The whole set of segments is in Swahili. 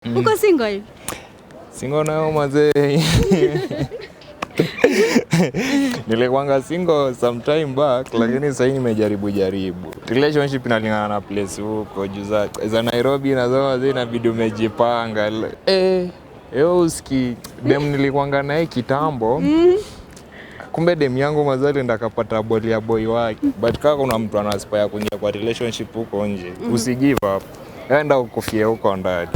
Uko single? Single nayo mazee. Nilikuwanga single some time back, lakini sasa nimejaribu jaribu. Relationship inalingana na place huko juu za Nairobi na za mazee inabidi umejipanga. Uski dem nilikuwanga naye kitambo. Kumbe dem yangu mazee alienda akapata boli ya boy wake. But kama kuna mtu ana aspire kuingia kwa relationship huko nje, usigive up. Enda ukufie huko ndani.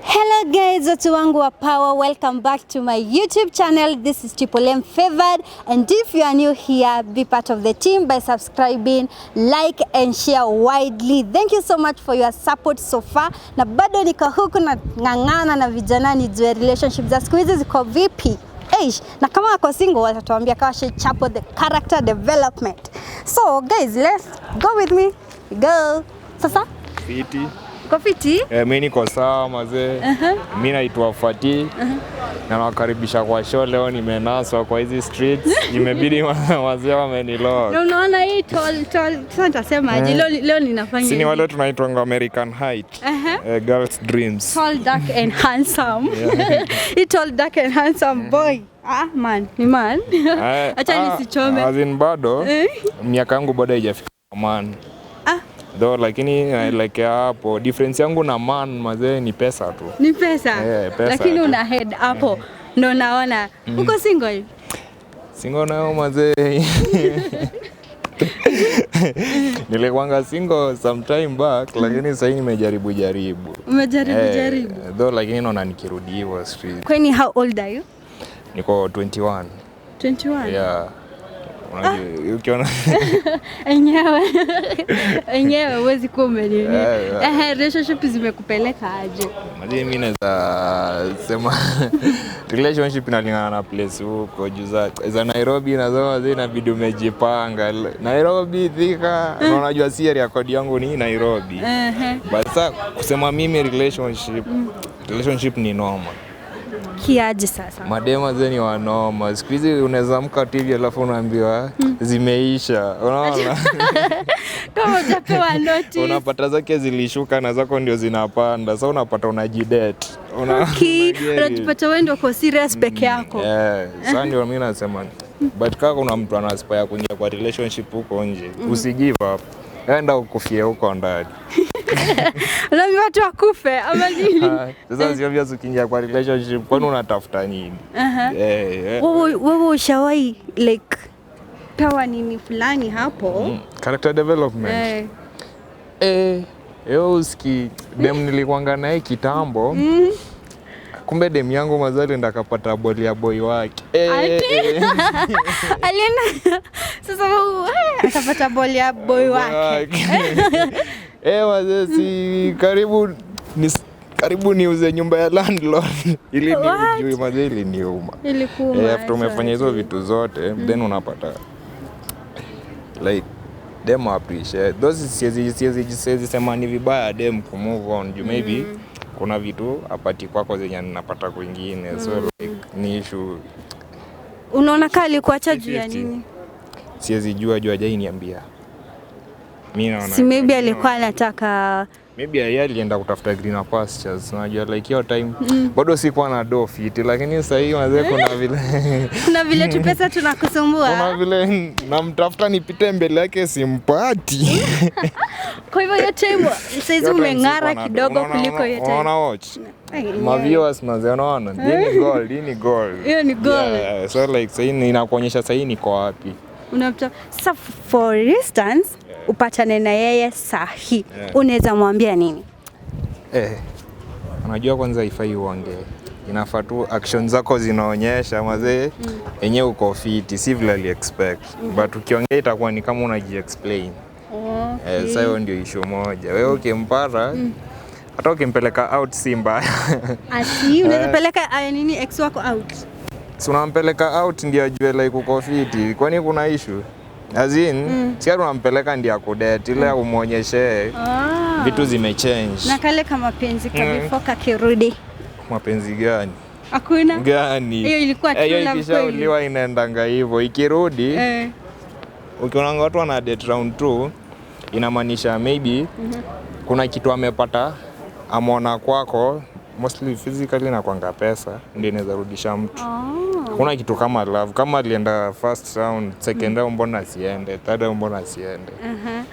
Hello guys, watu wangu wa power, welcome back to my YouTube channel. This is Triple M Favored, and if you are new here, be part of the team by subscribing, like and share widely. Thank you so much for your support so far. Na bado niko huku na ng'ang'ana na vijana nijue relationship za siku hizi ziko vipi. Eish, na kama wako single watatuambia kama she chapo the character development. So guys, let's go with me. Go. Sasa Fiti. uko fiti? Mi niko sawa mazee. Mi naitwa Fati. Na nawakaribisha kwa show leo. Nimenaswa kwa hizi streets. Imebidi wazee wamenilock. Na unaona hii tall tall, sasa nitasema aje? Leo ninafanya Si ni hivi. wale tunaitwanga American height. Girls dreams. Tall, dark and handsome. Hii tall, dark and handsome boy. Ah, man, ni man. Acha nisichome. As in bado miaka yangu bado haijafika man. Though lakini naelekea hapo. Difference yangu na man mazee ni pesa tu. Ni pesa. Pesa lakini tu. una head hapo. Ndo naona. Uko single? Single nayo mazee. Nilikuwanga single some time back, lakini sasa nimejaribu jaribu. Umejaribu jaribu. Though lakini naona nikirudi hivyo street. Kwani how old are you? Niko 21. 21. Yeah. Unajua ukiona Enyewe. Enyewe huwezi kuwa umenini. Yeah. Relationship zimekupeleka aje? Mazee mimi naweza sema relationship inalingana na place huko juu za Nairobi na za mazee inabidi umejipanga. Nairobi, Thika, na unajua si area code yangu ni Nairobi. But sasa kusema mimi relationship ni noma. Kiaje sasa? Madema zeni ni wanoma. Siku hizi unaweza amka tu hivi alafu unaambiwa zimeisha. Unaona? Kama hujapewa notice. Unapata zake zilishuka na zako ndio zinapanda. Sasa unapata unajidate. Unajipata wewe ndio uko serious peke yako. Sasa ndio mimi nasema, but kama kuna mtu ana aspire kuingia kwa relationship huko nje, usigive up. Enda ukufie huko ndani. Unaambia watu wakufe ama nini? Sasa si obvious ukiingia kwa relationship kwani unatafuta nini? Wewe ushawahi like pewa nini fulani hapo? Character development. Uski dem nilikuwanga naye kitambo. Kumbe dem yangu mazee alienda akapata boli ya boy wake. Alienda sasa akapata boli ya boy wake. Mazee si karibu niuze nyumba ya landlord. Ili ni mazee iliniuma. Ilikuuma. After umefanya hizo vitu zote, then unapata like dem appreciate. Those siwezi sema ni vibaya dem ku move on. Juu maybe kuna vitu apati kwako zenye ninapata kwingine. So like ni issue. Unaona kama alikuacha juu ya 50. nini? Siwezi jua juu hajai niambia. Mimi naona Si maybe alikuwa anataka maybe yeye alienda kutafuta greener pastures. Unajua like hiyo time bado sikuwa na do fit, lakini sasa hivi wazee kuna vile kuna vile tu pesa tunakusumbua. kuna vile namtafuta nipite mbele yake simpati. Kwa hivyo hiyo time saizi umeng'ara kidogo kuliko hiyo time. Unaona watch? Ma viewers mazee unaona? Hii ni gold, hii ni gold. Hiyo ni gold. Yeah, so like sasa inakuonyesha sasa niko wapi. Sasa for instance, upatane na yeye sahi. Unaweza mwambia nini? Unajua kwanza haifai uongee. Inafaa tu action zako zinaonyesha mazee yenyewe uko fiti, si vile ali expect. But ukiongea itakuwa ni kama unaji-explain. Sasa hiyo ndio issue moja. Wewe ukimpata hata ukimpeleka out si mbaya. Ati unaweza peleka nini ex wako out? Si unampeleka out ndio ajue like uko fiti. Kwani kuna issue? As in, si unampeleka ndio akudate ile umuonyeshe vitu zimechange. Na kale kama penzi kabifo kakirudi. Mapenzi gani? Hakuna? Gani? Hiyo ilikuwa true Hiyo love kweli. ikishauliwa inaendanga hivyo. Ikirudi, ukiona watu wana date round 2, Inamaanisha maybe kuna kitu amepata, ameona kwako, mostly physically na kwanga pesa ndio inaweza rudisha mtu. Kuna kitu kama love. Kama alienda first round, second round mbona asiende? Third round mbona asiende?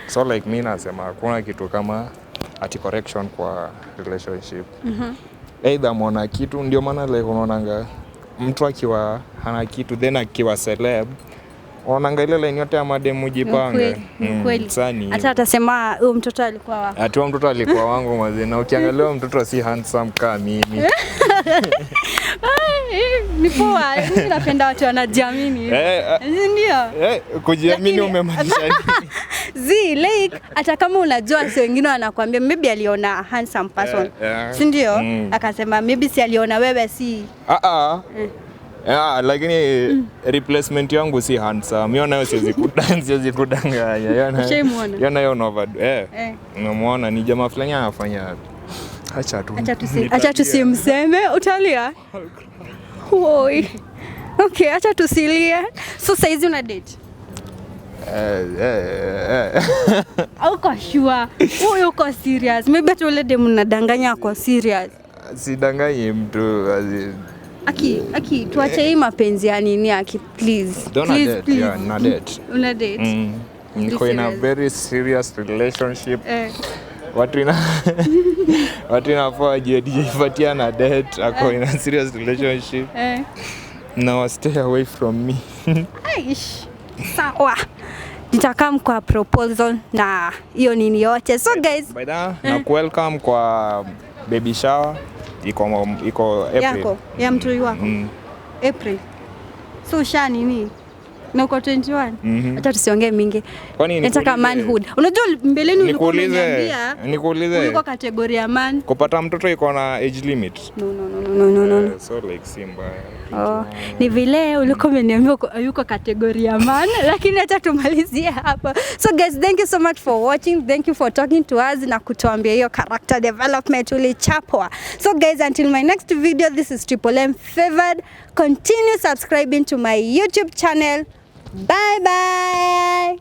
So like mi nasema hakuna kitu kama ati correction kwa relationship. Either ameona kitu, ndio maana like unaonanga mtu akiwa hana kitu, then akiwa celeb, unaonanga ile line yote ya mademu jipange. Kweli, ni kweli. Sasa ni Hata atasema huyo mtoto alikuwa wako. Ati huyo mtoto alikuwa wangu mazee, na ukiangalia huyo mtoto si handsome kama mimi. Ni poa, mimi napenda watu wanajiamini. Eh, Ndio. kujiamini Lakini- umemaanisha nini? Zi, like hata kama unajua, si wengine wanakuambia maybe aliona handsome person. Yeah. Si ndio? Mm. Akasema maybe si aliona wewe si Ah, ah. Ah, lakini replacement yangu si handsome. Hiyo nayo siwezi kudanganya. Hiyo nayo- Ushaimuona? Hiyo nayo ni eh. Eh. Namuona ni jamaa fulani anafanya. Acha tu. Nitalia. Acha tusimseme, utalia. Woi. Okay, acha tusilie. So saizi una date? Eh. Au uko sure? Huyu uko serious? Maybe hata ule demu nadanganya ako serious. Sidanganyi mtu. Aki, tuache hii mapenzi ya nini, aki, please. Don't Please, date. please. Yeah, na date. Una date? Mm. Niko in a serious. very serious relationship. Eh. Watu inafaa wajue DJ Fatia na date ako in a serious relationship. Now stay away from me. Aish. Sawa. Nitakam kwa proposal na hiyo nini yote. So guys, By the na welcome kwa baby shower iko April. Yako, ya mtoi wako. April. So usha nini? Na uko 21. Acha tusiongee mingi. Kwani Nataka manhood. Unajua mbeleni ulikuwa umeniambia nikuulize ulikuwa category ya man. Kupata mtoto iko na age limit? No, no, no, no, no, no, no. So like si mbaya. Oh, ni vile ulikuwa umeniambia yuko category ya man, lakini acha tumalizie hapa. So guys, thank you so much for watching. Thank you for talking to us na kutuambia hiyo character development ulichapwa. So guys, until my next video, this is Triple M Favored. Continue subscribing to my YouTube channel. Bye bye.